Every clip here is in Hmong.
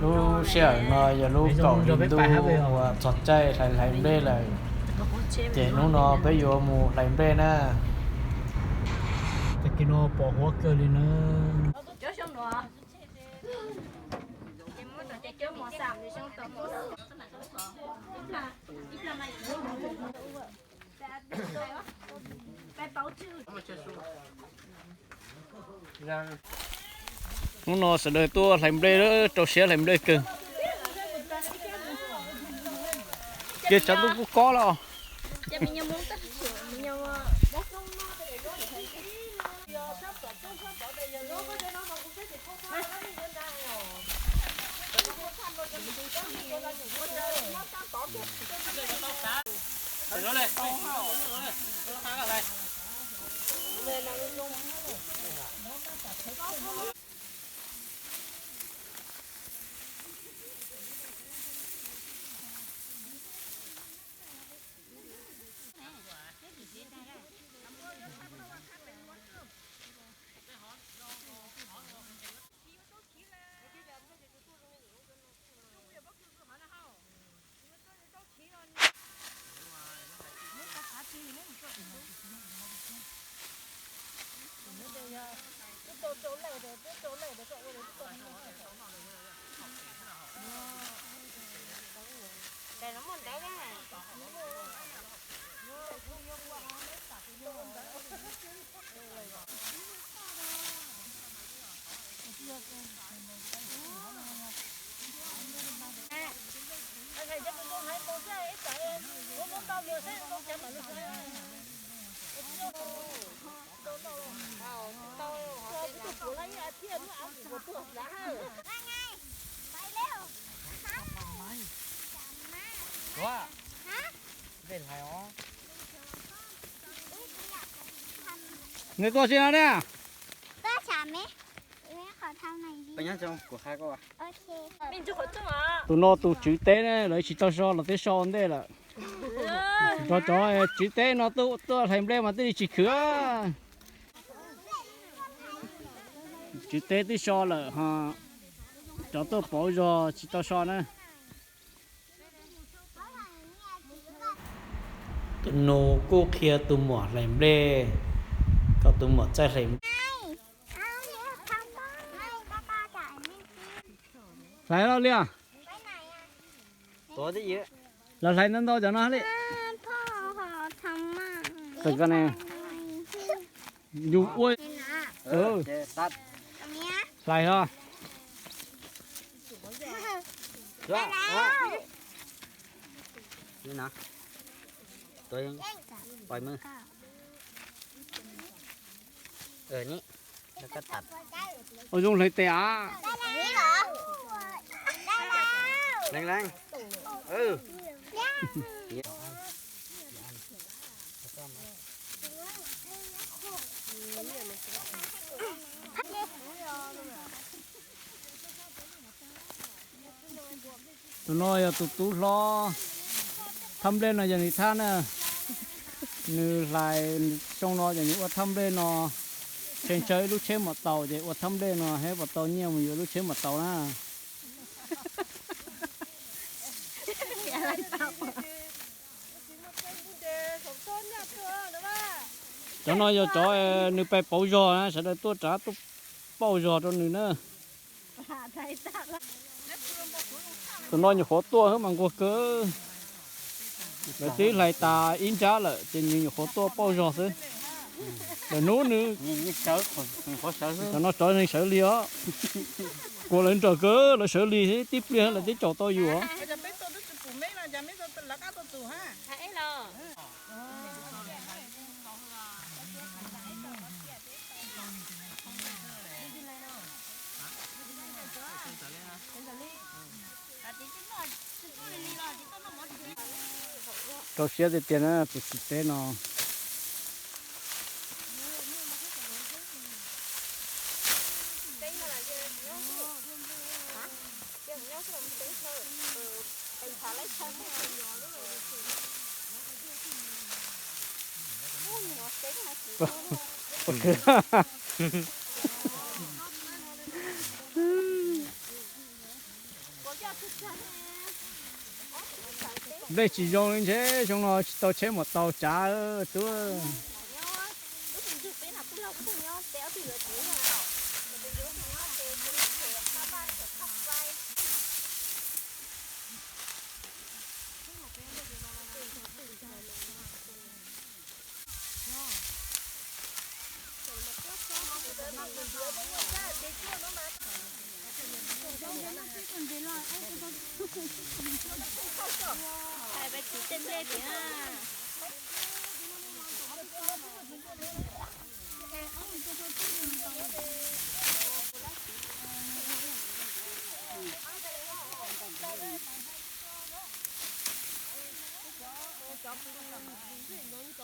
Lub sij hawm no yog lub kaum hli ntuj uas txog caij hlais hlais nplej lawm, ces hnub no peb yuav mus hlais nplej na. Tag kis no pom huab kawg li na. Hnub no sawv daws tuaj hlais nplej, rau siab hlais nplej kawg. Ces tshav ntuj kuj kob los. Nws tuaj tsis no ne. Tus no tus tswv teb ne, lawv tsis tau so los twb so ua ntej lawm. Cov, cov tswv teb no tuaj hlais nplej mas thiaj li tsis khwv. Tswv teb twb so lawm ho, cov tuaj pauv zog tsis tau so na. Tus nus kuj qhia tus muam hlais nplej, kom tus muam txawj hlais nplej. Hlais los li os. Lawv hlais ntau ntau cov no li. Yus ua, hlais os. Ua zoo hlais tes av. Tus no yog tus tub hlob, thaj nplej no yog nws thaj na. Nws hlais xyoo no ces nws ua thaj nplej no. Ntshe ntshaw ib lub tsheb maum taus ces ua thaj nplej no thiab puas tau nyiaj mus yuav lub tsheb maum taus na. Cov no yog cov nws pais pauv zog na, sawv daws tuaj rov tuaj pauj zog rau nws na. Tus no nyuam qhuav tuaj xwb mas nquag kawg. Lawv twb hlais tas ib nrab lawm ces nws nyuam qhuav tuaj pauj zog xwb. Lawm hnub nws, cov no tsov zeeg sawv lig os. Kuas lawv nrawm kawg lawv sawv lig tib pliag lawv twb caum tau yus. Rau siab tiag tiag na tus tswv teb no. Nplej tsis zoo li ntshe xyoo no tsis tau tsheb mus tau tsav tub.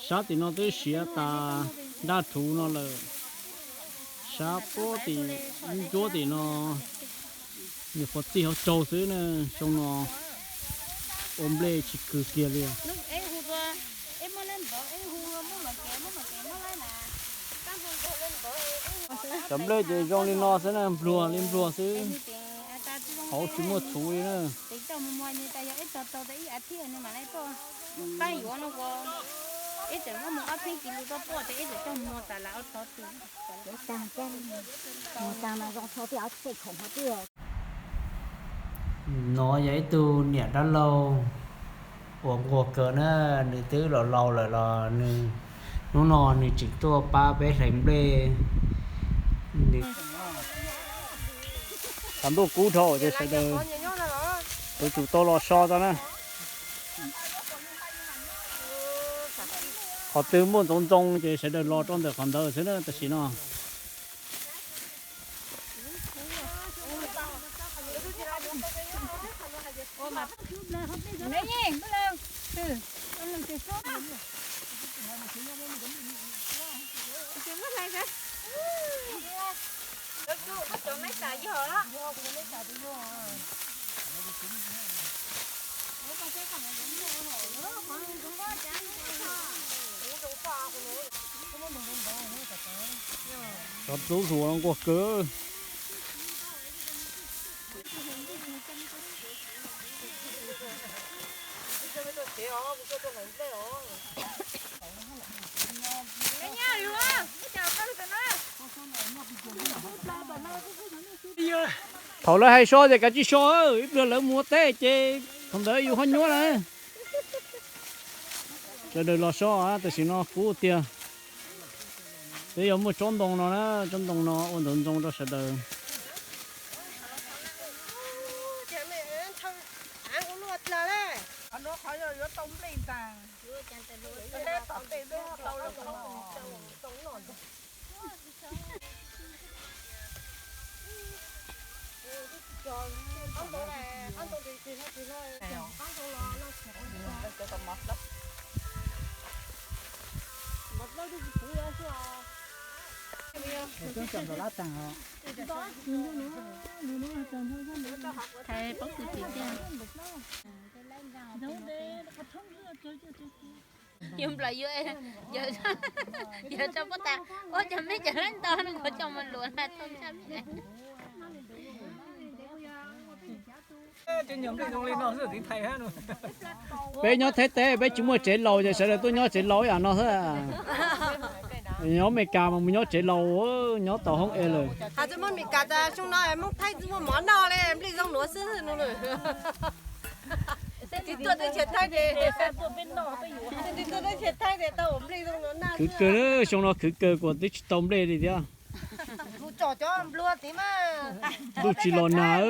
Sab tim no twb siav tas nraj rhuv no lawm. Sab puag tim ntsuab tim no, nws puas txij hauv tsaug xwb na. Xyoo no ua nplej tsis khwv kiag li. Cov nplej ces zoo li no xwb na, npluag li npluag xwb, hauv tsis muaj txhuv li na. No yog ib tug niam dab laug uas nquag kawg na, nws twb laus laus lawm los nws, hnub no nws tseem tuaj pab peb hlais nplej. Tshav ntuj kub dhau ces sawv daws yuav tsum tau los so tau na. Qhov twg muaj ntxoov ntxoo ces sawv daws los rau ntawm qhov ntawd xwb na tam sim no. Cov tub hluas no nquag kawg. Thaum lawv hais so ces kav tsij so, ib pliag lawv mus ua teb ces thaum ntawd yus ho nyuaj na. Sawv daws los so, tam sim no kub tiag. Peb yuav muaj tsob ntoo no na, tsob ntoo no ua ntxoov ntxoo rau sawv daws. Thaiv pob kws tim tiag. Yus nplawm yus, yus, yus tso pob tas, ua cov me cov laib nto no kuv coj mus luam na tau ntsaj me. Peb nyob Thaib teb peb tsis muaj tsev laus ces sawv daws tuaj nyob tsev laus ib yam no xwb. Nyob Amelikas mas mus nyob tsev laus, nyob tau hoob es lawm. Has tsis muaj Amelikas tas xyoo no Hmoob Thaib tsis muaj mov noj li, nplej zoo nuav xwb no. Tig tuaj teb chaws Thaib ces, tig tuaj teb chaws Thaib ces tau nplej zoo nuav noj. Khwv kawg, xyoo no khwv kawg kuas twb tsis tau nplej li thiab. Ntuj tsis los nag.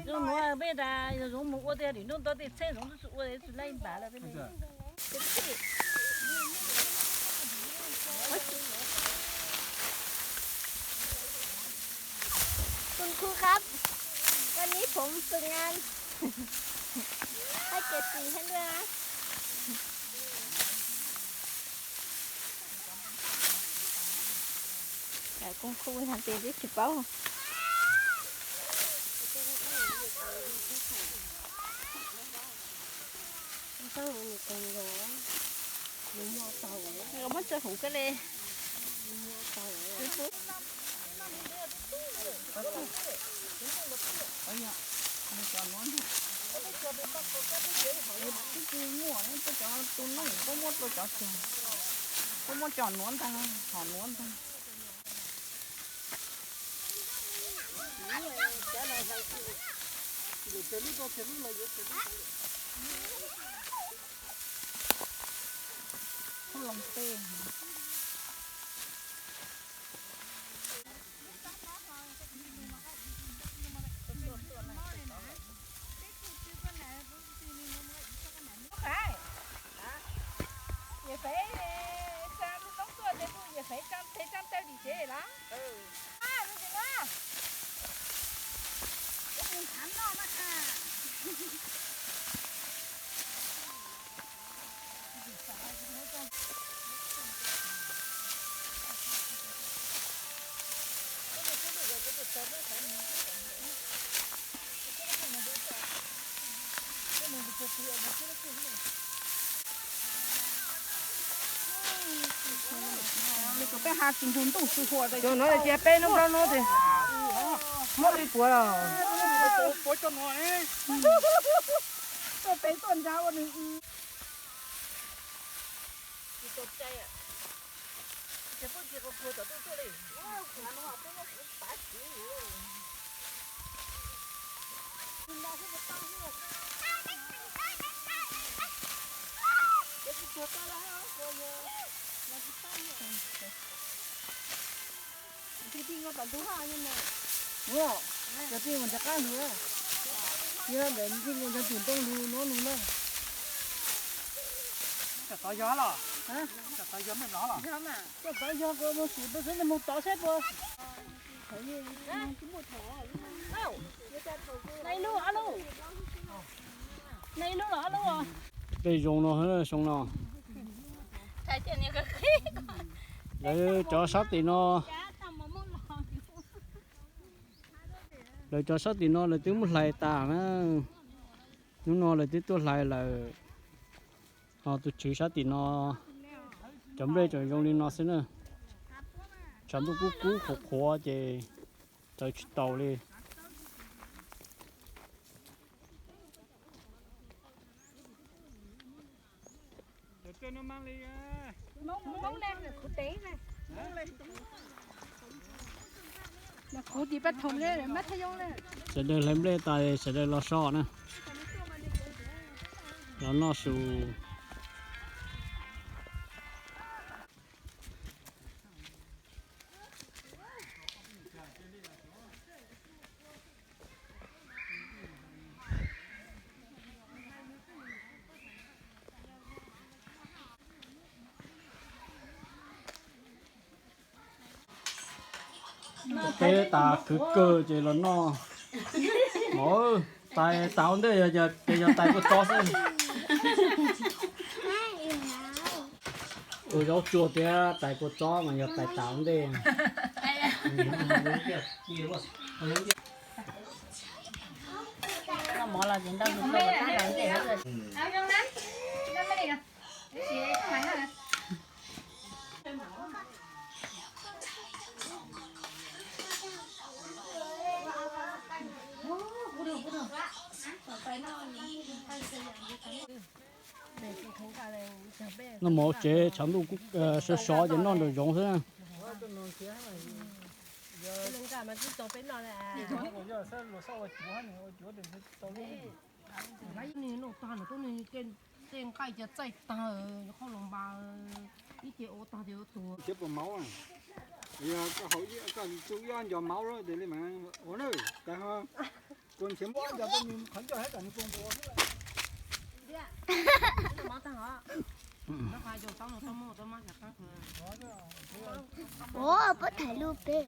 Zoo nuav peb tas zoo mus ua tej dim nub nto tej txheb zoo tsis ua tsis laij npam lawm peb. คุณครูครับ วันนี้ผมฝึกงานให้เกรดสี่ให้ด้วยนะ Cov kuj kub hnav tes twb tsis paub. Muab tso huv koj li. Cov nuav, twb tsis muaj, tuaj cov tus neeg puab muab tuaj cov tsuag, puab muab cov nuav ntag, hom nuav ntag. Loo tej. Yawm Faiv xa lub noob tuaj ces kuj Yawm Faiv tsa teb tsa taw tim tsev los? Peb ha tsis ntug ntuj xwb hua. Cov no ces peb hnub plaub hnub ces muab li puav los. Peb tuaj nrad ua nws. Cov tij mus rov qab lug, yog ntawm ntxig mus cov twm ntoo lug nuav lug na. Cov tod yog los? Cov tod yog mej no los? Cov tod yog kuv mus sim peb xwb, mus tod saib puas. Nai lub ob lub, nai lub los ob lub. Peb zoo no, zoo no. Lawv cov sab tim no, lawv cov sab tim no lawv twb muab hlais tas na. Hnub no lawv twb tuaj hlais lawm. Ho tus tswv sab tim no, cov nplej tseem zoo li no xwb na. Tshav ntuj kub kub qhuav qhuav ces tawv tsis taus li. Sawv daws hlais nplej tas, sawv daws los so na, los noj su. Teb tas khwv kawg ces los noj. Mov tais tas ua ntej, ces yog tais kua txob xwb. Ua zaub tsuag thiab tais kua txob mas yog tais tas ua ntej. Noj mov tsev tshav ntuj sov sov ces noj nraum zoov xwb. Tej nqaij cov txaij tag, qhov los npas ib ce ua tag ces ua tuag. Nrhiav puas mauv, yog koj haus ib, koj tsuj ib ob nco mauv lawm ces li mas ua na, tas ho kuv nrhiav muab ib nco tuaj nws qhov ncauj thiab kom nws poob ntua xwb. Ua, puab tham lus peb.